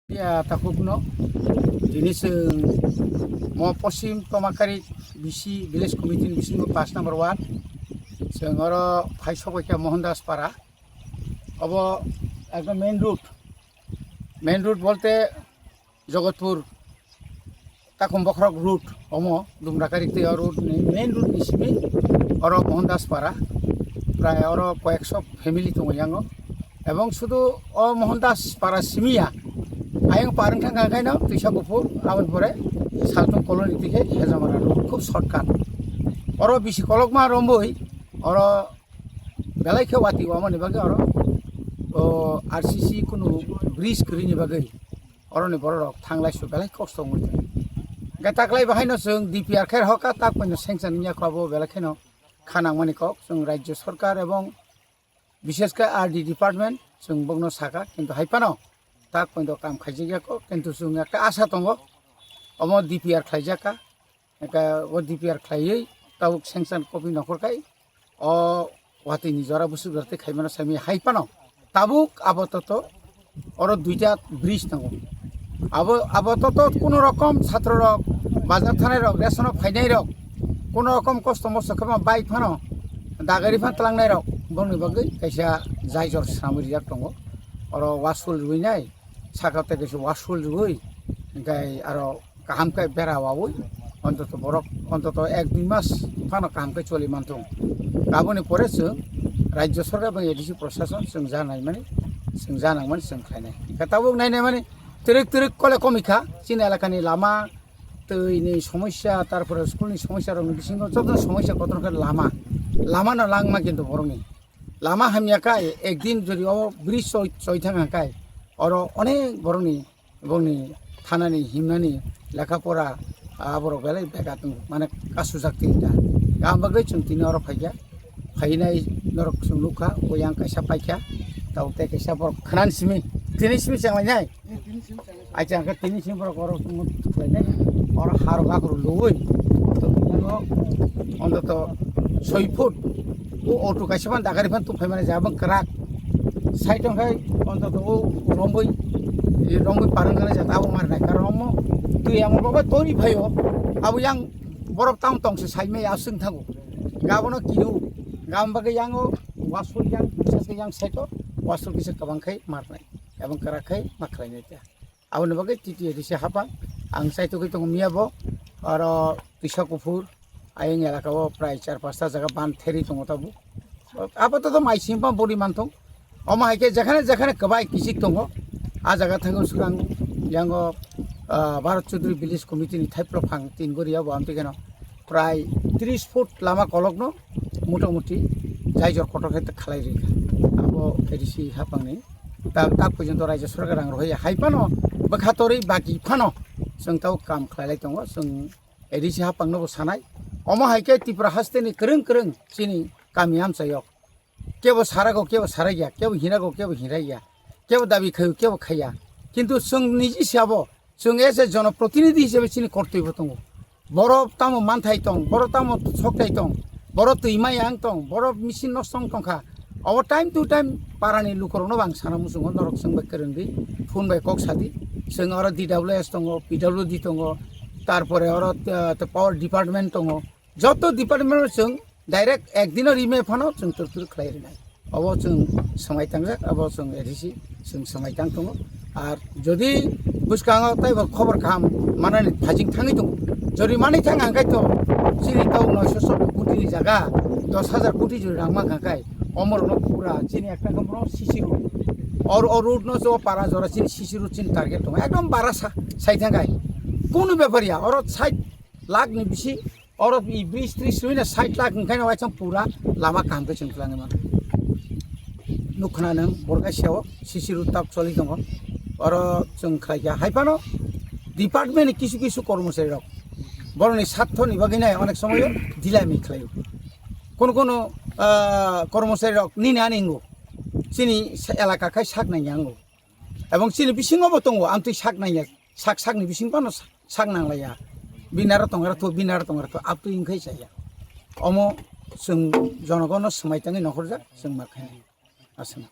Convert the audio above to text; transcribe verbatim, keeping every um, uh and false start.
Ya, takhukno tini chwng mo Poschim Tomakari B C Village Committee ni bisingo pash number ward, chwng oro phai sokoi kha Mohandas Para. Obo ekdom main road, main road bolte Jogotpur Takum Bokhorok road, omo Dumrakari tei o road ni main road ni simi oro Mohandas Para, prai oro koyekso family tongo yango. Ebong sudu o Mohandas Para simi ya, ayang parang thang kha kaino Twisa Kuphur, aboni pore Saltung Colony tike Hejamara road, khub shortcut. Oro bisi kolokma romboi, oro belai khe wati wamani bagwi oro o R C C kunu bridge kwrwini bagwi oroni bororok thanglai su belai kosto wngwi tong. Hwnkhe taklai bahaino chwng D P R khe hoka tak poino sanction wngya kho abo belai kheno kha nangmani kok chwng Rajya Sarkar ebong bishesh khe R D department chwng bokno saka, kintu hai phano tak poino kam khaijak ya kho, kintu chwng ekta asa tongo omo D P R khlaijak kha. Hwnkhe o D P R khlaiwi tabuk sanction copy nokhor khai o watwi ni jora busuk jora tei khaimano saimanya hai phano tabuk apatot oro duita bridge tongo. Abo, apatot kuno rokom chhatro rok, bazar thanai rok, ration o phainai rok, kuno rokom kosto mosto khe ma bai phano dagari phan tlangnai rok bongni bagwi kaisa jaijor swnamwi rijak tongo. Oro wasul rwinai, saka tei kaisa wasul rwui, hwnkhe aro kaham khe bera waui, ontoto borok, ontoto ek dui mas phano kaham khe choli manthung. Aboni pore chwng Rajya Sarkar ebong A D C prosason chwng ja naimani, chwng ja nangmani chwng khlainai. Hwnkhe tabuk nainai mani twrwk twrwk kole komikha, chini elakani lama, twi ni somosya, tarpore school ni somosya rokni bisingo joto somosya kotor khe lama, lama no langma kintu borokni. Lama hamya khe ekdin jodi o bridge choi, choi thang kha khe oro onek borokni, borokni thanani, himnani, lekha pora, aborok belai beka tongo, mane kasujak twi ta. Gam bagwi chwng tini oro phaikha, phainai norok chwng nukha, o yang kaisa paikha, tabuk tei kaisa borok khwnani simi, tini simi chenglainai. Acha, hwnkhe tini simi borok oro tongma khlainai, oro harok akhoro luwi, to tongmano ontoto soi foot, o auto kaisa phan dagari phan tubphaimani jabang kwrak, side hwnkhe ontoto o romboi, e romboi parang gana jata abo marnai, karon omo twi amo babai tori phaio, abo yang borok tamo tongse saimai aswng thango, gabono kinu, gam bagwi yango wasol yang, bisas yang side o wasol kisa kwbang khai marnai. Ebong kwrak khai ma khlainai ta. Aboni bagwi T T A D C hapang ang chaitugwi tongo miya bo, oro Twisa Kuphur ayang elaka o prai char pasta jaga ban theri tongo tabuk. Apatot mai singpa bori manthung. Omo hai khe jekhane jekhane kwbai kichik tongo. A jaga thango swkang yango, ah, Bharat Chaudhary Village Committee ni thaiplok phang tin gori abo amtwi kheno prai tris foot lama kolokno motamuti jaijor kotor khe khlai rikha. Abo A D C hapangni ta, ta porjonto Rajya Sarkar rang rohorya hai phano bwkha torwi baki phano chwng tabo kam khlailai tongo. Chwng A D C hapangno bo sanai. Omo hai khe Tripura hasteni kwrwng kwrwng chini kami amchaio. Kebo sarago, kebo sarai ya, kebo hirago, kebo hirai ya, kebo dabi khaio, kebo khaiya. Kintu chwng niji se abo, chwng as a jonoprotinidhi hisabe chini kortoibo tongo. Borok tamo manthai tong, borok tamo sokthai tong, borok twi mayang tong, borok machine nosto wng tongkha. Obo time to time parani lukurokno bo ang sana muchungo, norok chwng bai kwrwngdi, phone bai kok sadi. Chwng oro D W S tongo, P W D tongo, tarpore oro, uh, power department tongo. Joto department o chwng direct ekdino rimai phano chwng twrwk twrwk khlai rinai. Obo chwng swmai tangjak, abo chwng A D C chwng swmai tang tongo. Ar jodi bwskango teibo khobor kaham manani phajing thangwi tongo, jodi manwi thang hangkai to chini tau noisho sotto koti ni jaga dos hajar koti jodi rang mankha kai, omorokno pura chini ekta khe bono C C road. Or o road no cho para jora chini C C road chini target tongo. Ekdom bara sa, sai thangkai. Kunu bepar ya, oro sait lakh ni bisi, oro i bridge tris rwina sait lakh wngkhaino waisa pura lama kaham khe chwng twlangwi mano. Nukkhna nwng borok kaisa o C C road tak choli tongo. Oro chwng khlai kha hai phano department ni kisu kisu kormochari rok borokni sartho ni bagwi nai onek somoyo dilami khlaio. Kono kono, ah, kormochari rok nini ani wngo, chini sa-, elaka khai sak nangya wngo. Ebong chini bisingo bo tongo, amtwi sak nangya, sak sakni bising phano sak, sak nanglaiya. Binaro tongara tho, binaro tongara tho, amtwi wngkhai chaya. Omo chwng jonogono swmai tangwi nokhorjak, chwng ma khainai. Aswk.